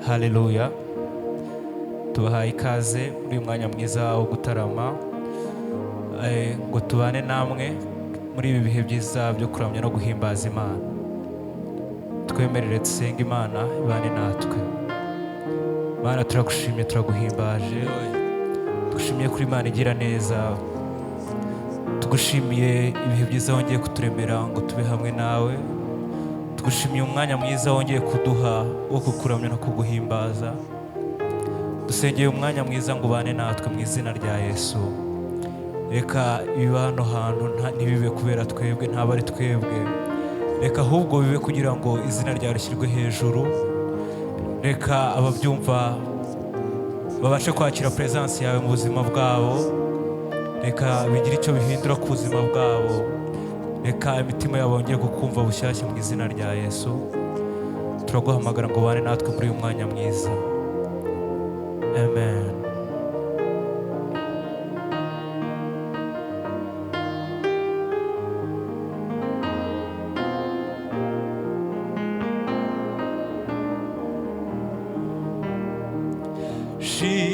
Haleluya. Tubahaye ikaze muri uyu mwanya mwiza wo gutarama, ngo tubane namwe muri ibi bihe byiza byo kuramya no guhimbaza Imana. Twemerere dusenge Imana ibane natwe. Mana, turagushimye, turaguhimbaje, tugushimiye kuri Imana igira neza, tugushimiye ibihe byiza wongeye kuturemera ngo tube hamwe nawe, tugushimiye umwanya mwiza wongeye kuduha wo kukuramya no kuguhimbaza. Dusengeye umwanya mwiza ngo ubane natwe mu izina rya Yesu. Reka ibiba hano hantu ntibibe kubera twebwe, ntabwo ari twebwe, reka ahubwo bibe kugira ngo izina ryawe rishyirwe hejuru. Reka ababyumva babashe kwakira presence yawe mu buzima bwabo, reka bigire icyo bihindura ku buzima bwabo, reka imitima yabo yongere kukumva bushyashya mu izina rya Yesu. Turaguhamagara ngo ubane natwe muri uyu mwanya mwiza. Amen.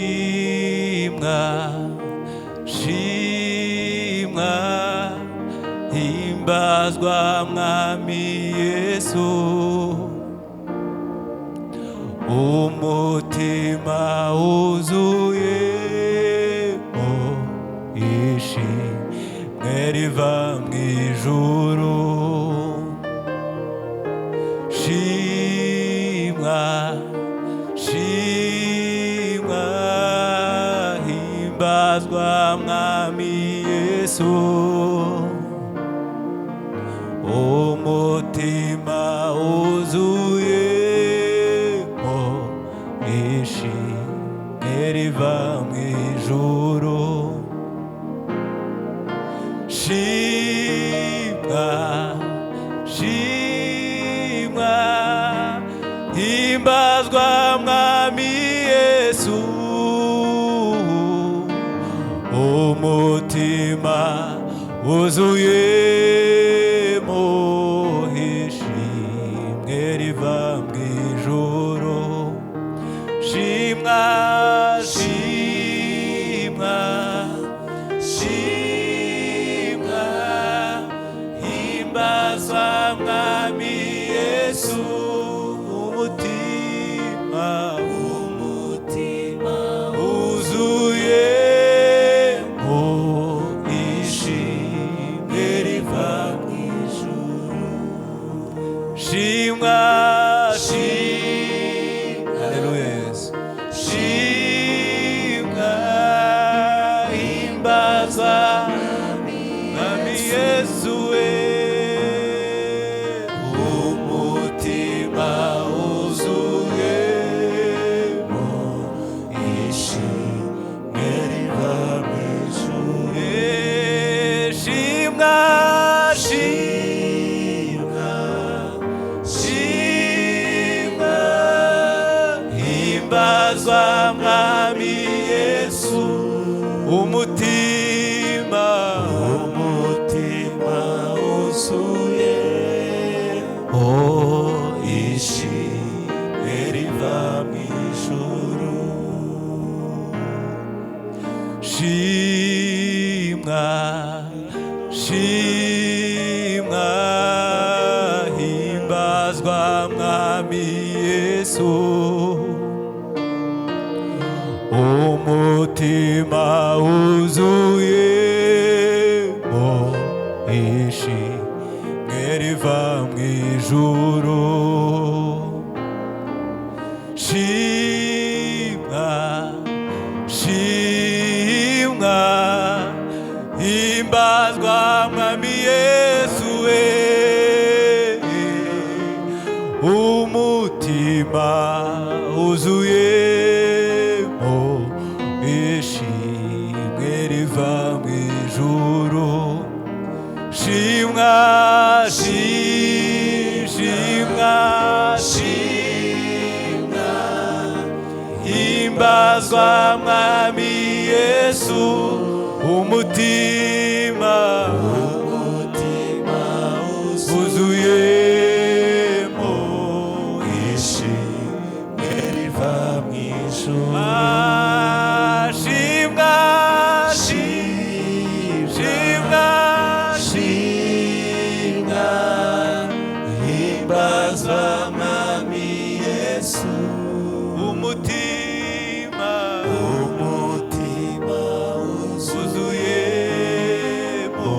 Shimwa, shimwa, himbazwa Mwami Yesu, umutima wuzuyemo ishimwe riva mu ijuru. Shimwa, shimwa, himbazwa Mwami Yesu, umutima wuzuyemo ishimwe riva mu ijuru. Shimwa, shimwa, himbazwa Mwami Yesu, umutima wuzuyemo ishimwe riva mu ijuru. Shimwa, shimwa, shimwa, himbazwa Mwami Yesu, umutima, umutima wuzuyemo ishimwe riva mu ijuru. Shimwa, shimwa, haleluya Yesu. Shimwa, himbazwa Mwami Yesu we, umutima wuzuyemo ishimwe riva mu ijuru. Shimwa, shimwa, shimwa, himbazwa Mwami Yesu, umutima, umutima wuzuye ishimwe riva mu ijuru. Shimwa, shimwa, himbazwa Mwami Yesu, umutima wuzuyemo ishimwe riva mu ijuru. Shimwa, shimwa, himbazwa Mwami Yesu we, umutima wuzuyemo ishimwe riva mu ijuru. Shimwa, shimwa, shimwa, himbazwa Mwami Yesu, umutima, umutima wuzuyemo ishimwe riva mu ijuru. Shimwa, shimwa, shimwa, himbazwa Mwami Yesu. Umutima Umutima wuzuyemo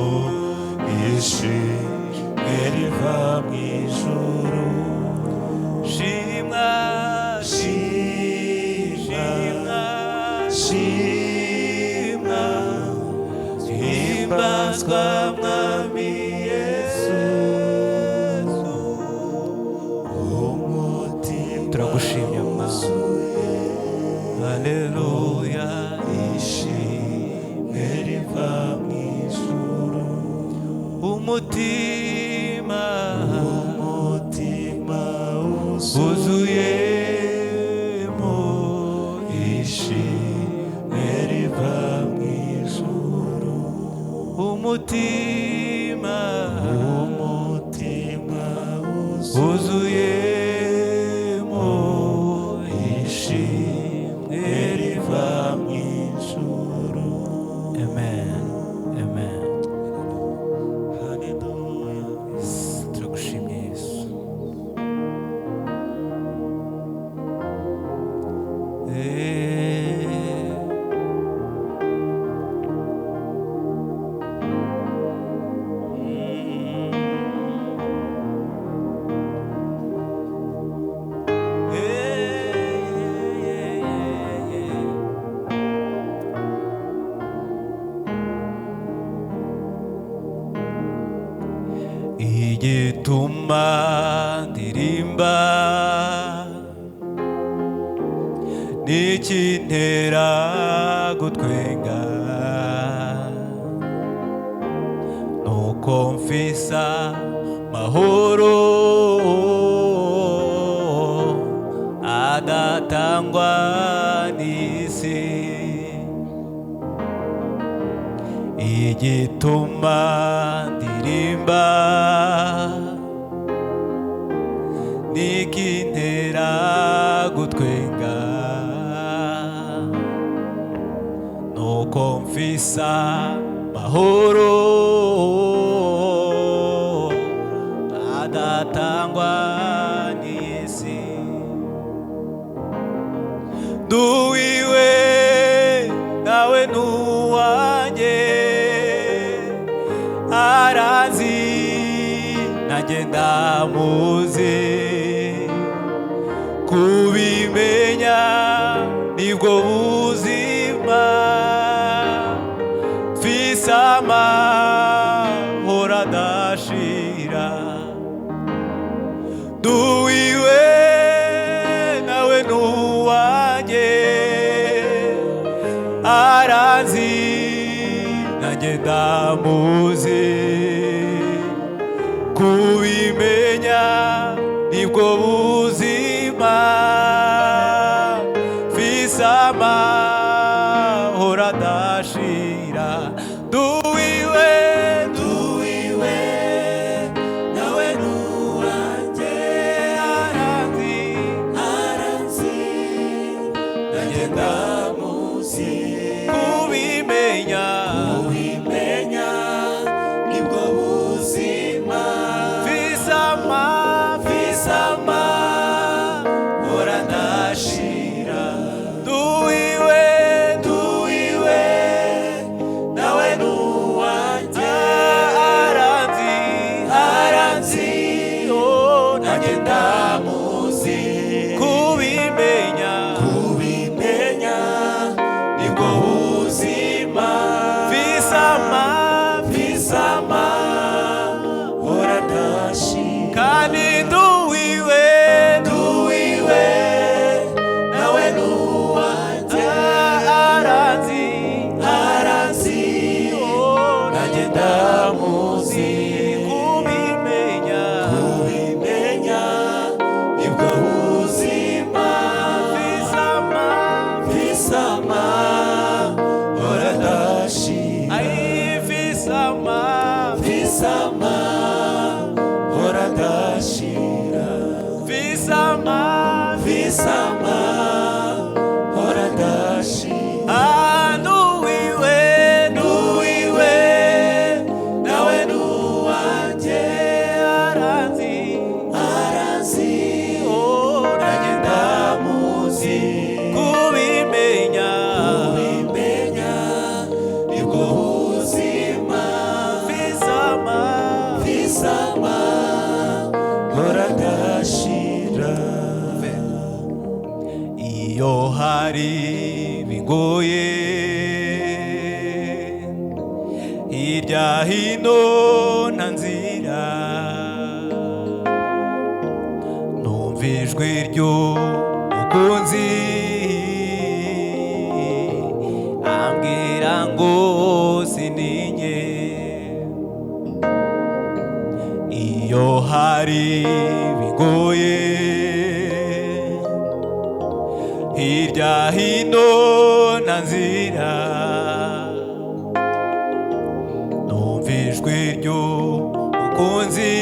ishimwe riva mu ijuru. Shimwa, Shimwa, shimwa, shimwa, himbazwa Mwami Yesu. Umutima Turagushimye Mwami. Haleluya. Ishimwe riva mu ijuru. Umutima Umutima wuzuyemo ishimwe riva mu ijuru. Umutima Umutima wuzuyemo ishimwe riva mu ijuru. Amen, amen. Haleluya. Turagushimye Yesu. Igituma ndirimba n'ikintera gutwenga nuko mfisa mahoro adatangwa n'isi. Igituma ndirimba n'ikintera gutwenga nuko mfisa mahoro adatangwa n'isi. Nduwiwe nawe nuwanjye, aranzi nanjye ndamuzi. Kubimenya nibwo buzima, mfise amahoro adashira. Nduwiwe nawe nuwanjye, aranzi nanjye ndamuzi. Kubimenya nibwo buzima, mfise amahoro adashira. Nduwiwe, Nduwiwe nawe nuwanjye, aranzi aranzi nanjye ndamuzi. Kubimenya Kubimenya nibwo buzima, mfise mfise amahoro adashira. Nduwiwe, Nduwiwe nawe nuwanjye, aranzi aranzi oh, nanjye ndamuzi. Kubimenya Kubimenya nibwo buzima, mfise mfise amahoro adashira. Kandi nduwiwe, Nduwiwe Iyo hari bigoye hirya hino nta nzira, numva ijwi ry'umukunzi ambwira ngo sininye. Iyo hari bigoye hirya hino nta nzira, numva ijwi ry'umukunzi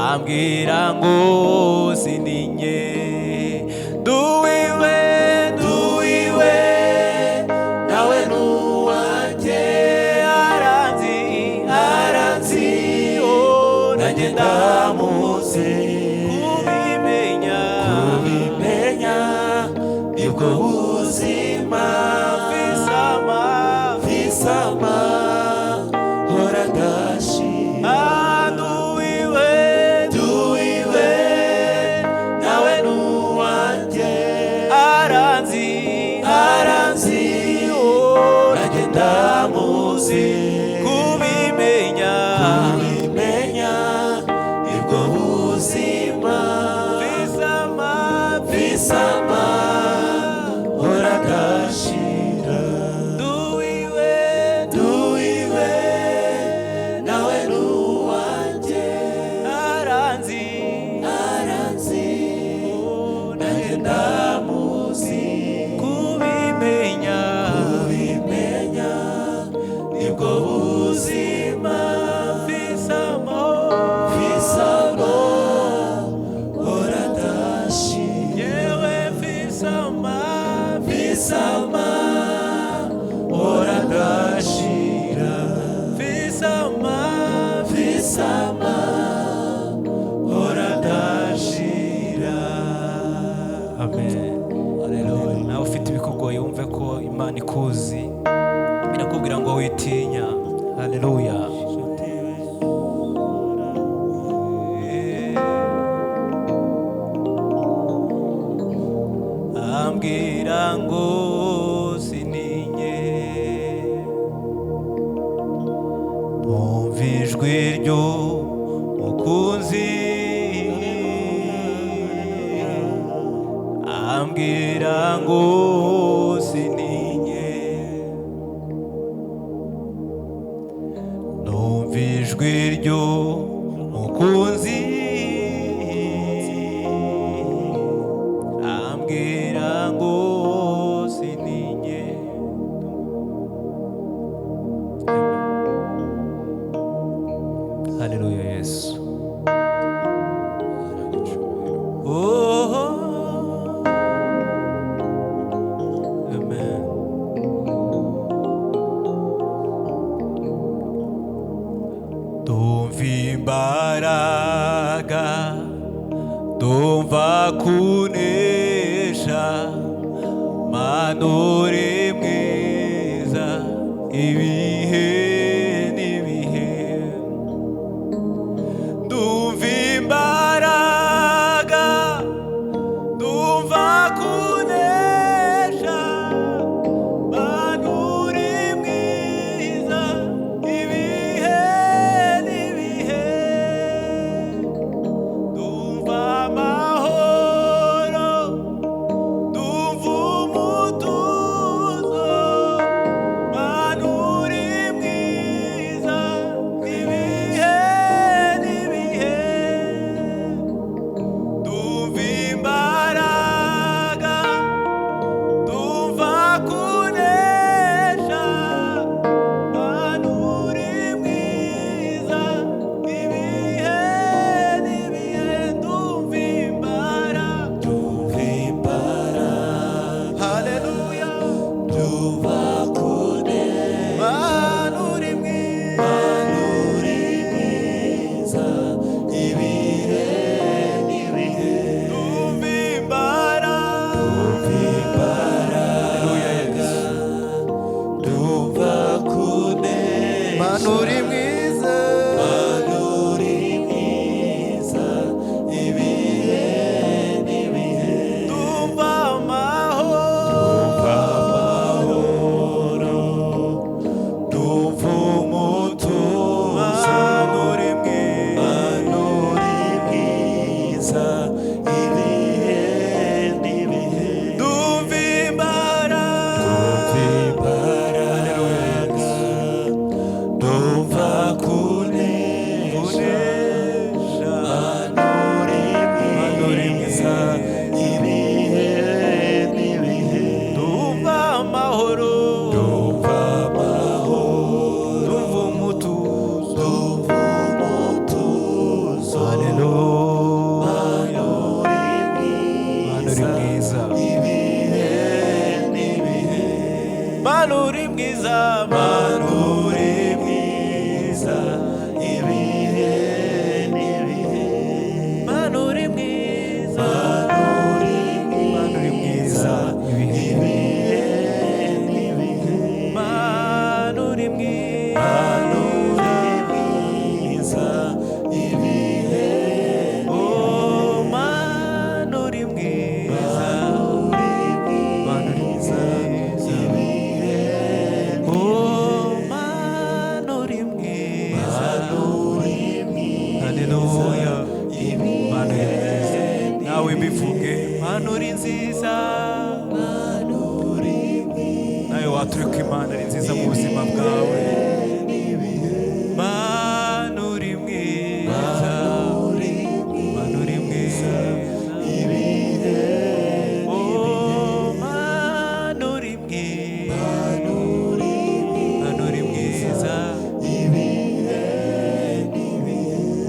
ambwira ngo sininye. Duwiwe, duwiwe, nawe nuwanjye, aranzi, aranzi, oh, nanjye ndamuzi. Kubimenya, Kubimenya nibwo buzima. Fisama, Fisama hora ndashira. Aduwiwe, Duwiwe, nawe nuwanjye, aranzi, aranzi, oh, nanjye ndamuzi. Kubimenya, Kubimenya nibwo buzima. Fisama, Fisama hora ndashira. Duwiwe, Duwiwe, nawe nuwanjye, aranzi, aranzi, oh, nanjye ndamuzi. Kubimenya, Kubimenya nibwo buzima. Fisama, Fisama hora ndashira. Yewe fisama, Fisama hora ndashira. Fisama, Fisama hora ndashira. Amen. Nawe ufite ibikugoye wumve ko Imana ikuzi, irakubwira ngo witinya. Haleluya. Ambwira ngo sininye. Numva ijwi ry'umukunzi ambwira ngo sininye. Numva ijwi ry'umukunzi ambwira ngo sininye. Haleluya Yesu. Oh, Amen. Ndumva imbaraga, ndumva kunesha, Mana uri mwiza ibihe n'ibihe. Ndumva imbaraga, ndumva kunesha, Mana uri mwiza ibihe n'ibihe. Ndumva amahoro, ndumva umutuzo, Mana uri Nawe bivuge, Mana uri nziza. Nawe waturika, Imana ari nziza mu buzima bwawe. Mana uri mwiza, Mana uri mwiza. Oh, Mana uri mwiza, Mana uri mwiza.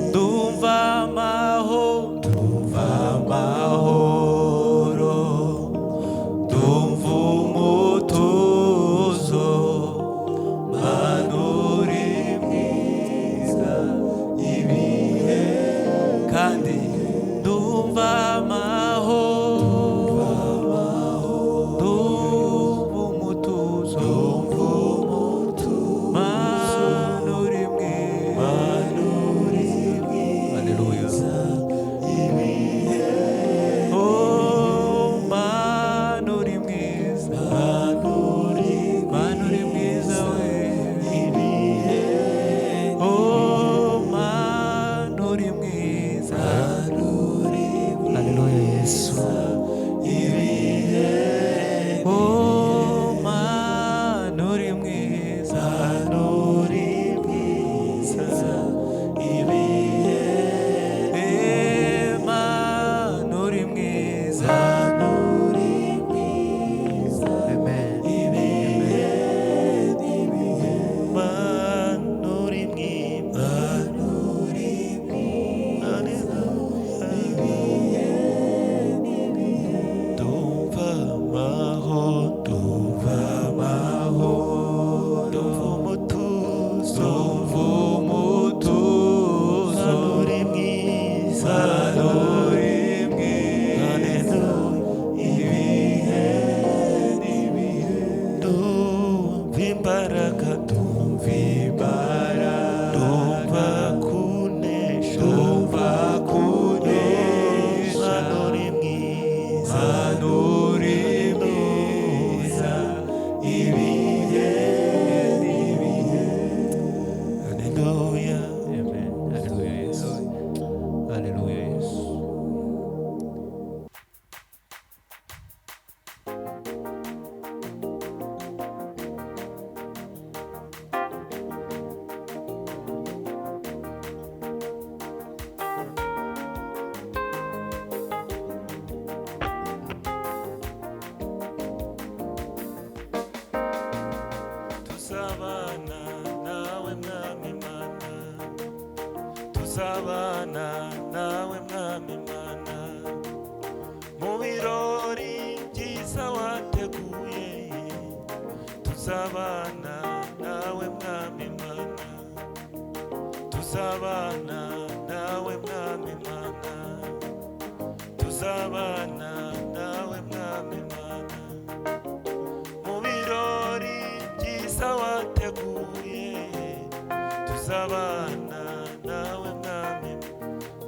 Ndumva amahoro, ndumva amahoro, ndumva umutuzo. Mana uri mwiza ibihe, kandi ndumva amahoro, ndumva umutuzo. Mana uri mwiza. Haleluya. Oh, Mana uri mwiza, Mana uri mwiza we. Oh, Mana uri mwiza. Haleluya Yesu. Oh, Mana uri mwiza. Eh, Mana uri mwiza. Amen. Mana uri mwiza. Ndumva amahoro, ndumva amahoro, ndumva umutuzo, Ndumva umutuzo. Mana uri mwiza, Mana uri mwiza. Ibihe n'ibihe, ndumva imbaraga, Ndumva imbaraga, ndumva kunesha, ndumva kunesha. Mana uri mwiza, Mana uri mwiza ibihe n'ibihe. Haleluya. Amen. Haleluya Yesu. Haleluya Yesu. Tuzabana nawe Mwami Mana, tuzabana nawe Mwami Mana, mu birori byiza wateguye. Tuzabana nawe Mwami Mana, tuzabana nawe Mwami Mana, tuzabana nawe Mwami Mana, mu birori byiza wateguye. Tuzabana nawe Mwami,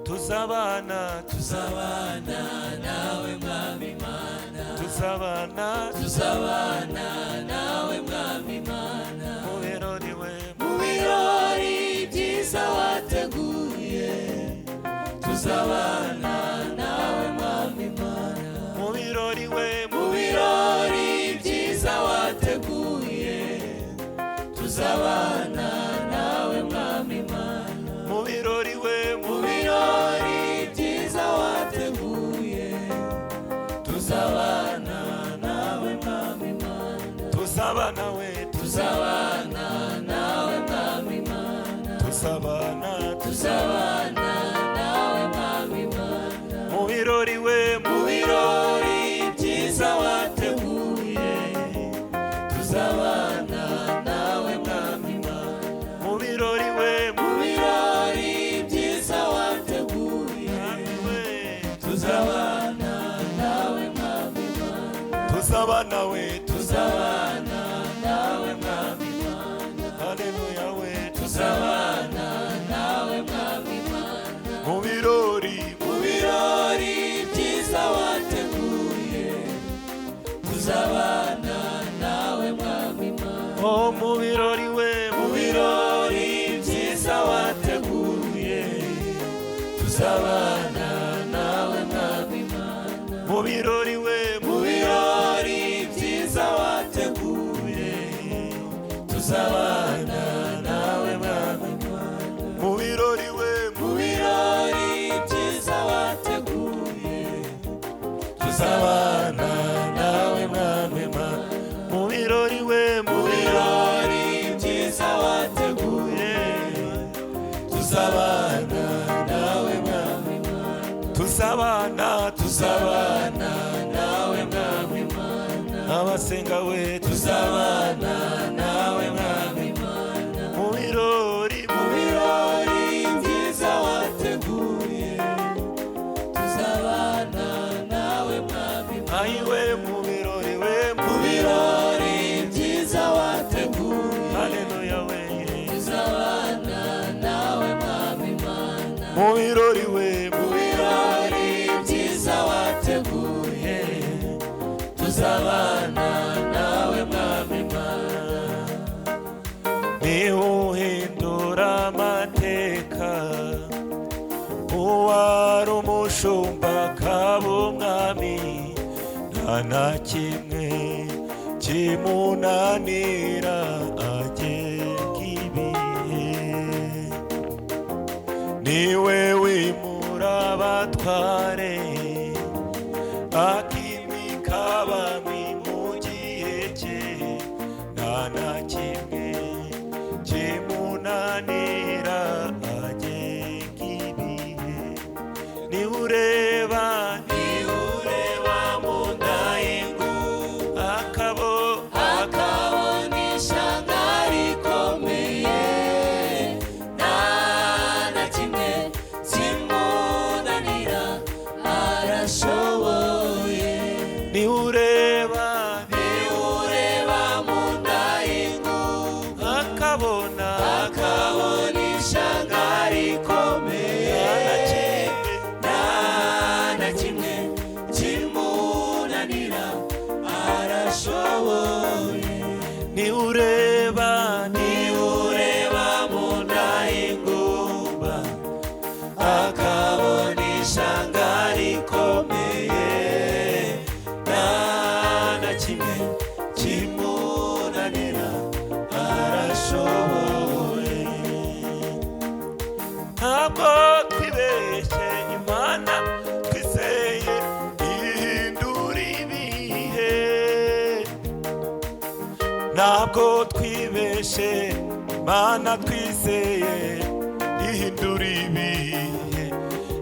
tuzabana, Tuzabana nawe Mwami Mana. Tuzabana, Tuzabana nawe Mwami Mana, mu birori we, mu birori byiza wateguye. Tuzabana nawe Mwami Mana, mu birori we, mu birori byiza wateguye. Tuzabana nawe Mwami Mana, mu birori we, mu birori byiza wateguye. Tuzabana nawe Mwami Mana. Tuzabana we, Tuzabana nawe Mwami Mana. Tuzabana, Tuzabana nawe Mwami Mana, mu birori we, mu birori byiza wateguye. Tuzabana nawe Mwami Mana, mu birori we, mu birori byiza wateguye. we, Tuzabana nawe Mwami Mana. Tuzabana we, Tuzabana nawe Mwami Mana. Haleluya we, Tuzabana nawe Mwami Mana, mu birori, mu birori byiza wateguye. Tuzabana nawe Mwami Mana, oh, mu birori we, mu birori byiza wateguye. Tuzabana nawe Mwami Mana. Mu birori we, Mu birori byiza wateguye, tuzabana nawe Mwami Mana. Mu birori we, Mu birori byiza wateguye, tuzabana nawe Mwami Mana. Mu birori we, Mu birori byiza wateguye, tuzabana nawe Mwami Mana. Tuzabana, Tuzabana nawe Mwami Mana. Abasenga we, Tuzabana nawe Mwami Mana. Mu birori, Mu birori byiza wateguye, tuzabana nawe Mwami Mana. Ayiwe, mu birori we, Mu birori byiza wateguye, haleluya we, tuzabana nawe Mwami Mana. Mu birori we, Mu birori byiza wateguye, tuzabana nawe Mwami Mana. Niwe uhindura amateka, uwari umushumba akaba umwami, nta na kimwe kimunanira, agenga ibihe. Niwe wimura abatware, akimika abami mu gihe cye, nta na kimwe kimunanira, agenga ibihe. Niwe ureba, Niwe ureba mu nda y'ingu, akabo akabona ishyanga rikomeye, nta na kimwe kimunanira, arashoboye. Niwe ureba, Niwe ureba mu nda y'ingu, akabona, akabona ishyanga rikomeye, nta na kimwe nta na kimwe kimunanira, arashoboye. Niwe ureba, Niwe ureba mu nda y'ingumba, akabona ishyanga rikomeye, nta na kimwe kimunanira, arashoboye. Ntabwo twibeshye, Imana twizeye ihindura ibihe. Ntabwo twibeshye, Imana twizeye ihindura ibihe.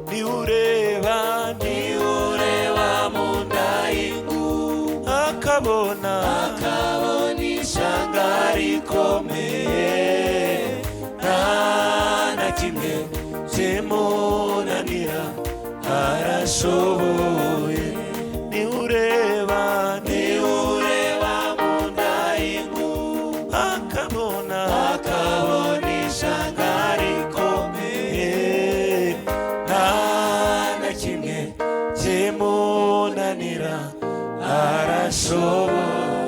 Niwe ureba, Niwe ureba mu nda y'ingumba, akabona, akabona ishyanga rikomeye, nta na kimwe kimunanira, arashoboye. Niwe ureba, Niwe ureba mu nda y'ingumba, akabona, akabona ishyanga rikomeye, nta na kimwe kimunanira, arashoboye.